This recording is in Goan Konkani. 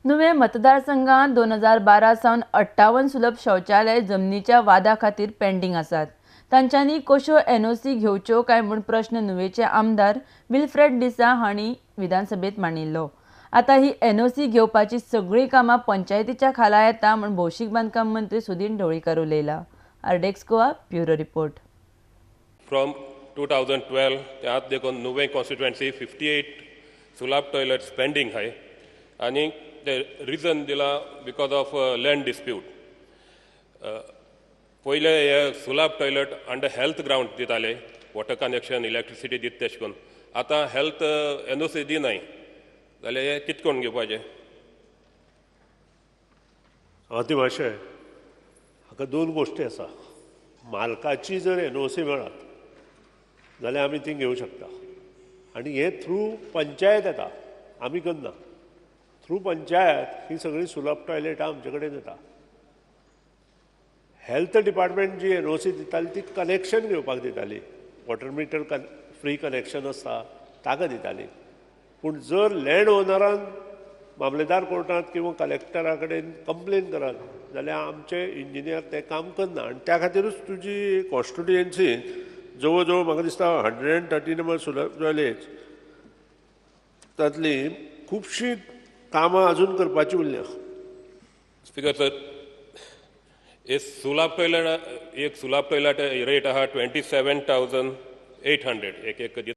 नुवें मतदारसंघात 2012 सावन 58 सुलभ शौचालय जमनीच्या वादा खातीर पेंडींग आसात. तांच्यांनी कश्यो एनओसी घेवच्यो काय म्हूण प्रश्न नुवेचे आमदार विल्फ्रेड डिसा हांणी विधानसभेत मांडिल्लो. आतां ही एनओसी घेवपाची सगळीं कामां पंचायतीच्या खाला येता म्हूण भौशीक बांदकाम मंत्री सुदिन ढवळीकार उलयला. RDX Goa bureau report. From 2012 ते आत देखून नुवें कॉन्स्टिट्युएन्सी 58 सुलाभ टॉयलेट्स पेंडींग आहाय आनी ते रिजन दिला because of land dispute. पयले हे सुलाभ टॉयलेट अंडर हेल्थ ग्रावंड दिताले, वॉटर कनेक्शन इलेक्ट्रिसिटी दिता तेश करून. आतां हेल्थ एनओसी दिनाय जाल्यार हे कितें करून घेवपाचें? अति भाशे हाका दोन गोश्टी आसा. मालकाची जर एनओसी मेळत जाल्यार आमी ती घेवं शकता आनी हे थ्रू पंचायत येता, आमी करना. थ्रू पंचायत ही सगळी सुलभ टॉयलेटां आमचे कडेन येता. हेल्थ डिपार्टमेंट जी एनओसी दिताली ती कनेक्शन घेवपाक दिताली, वॉटर मिटर फ्री कनेक्शन आसता ताका दिताली. पूण जर लँड ओनरान मामलेदार कोर्टांत किंवा कलेक्टरा कडेन कंप्लेन करत जाल्यार आमचे इंजिनियर तें काम करना. आनी त्या खातीरूच तुजी कॉन्स्टिट्युएन्सी जवळ जवळ म्हाका दिसता 130 नंबर सुलभ टॉयलेट्स तातली खुबशीं कामां अजून करपाची उरल्या. स्पीकर सर, एक सुलाभ टॉयलेट, एक सुलाभ टॉयलेट रेट आहा 27,800 एक एक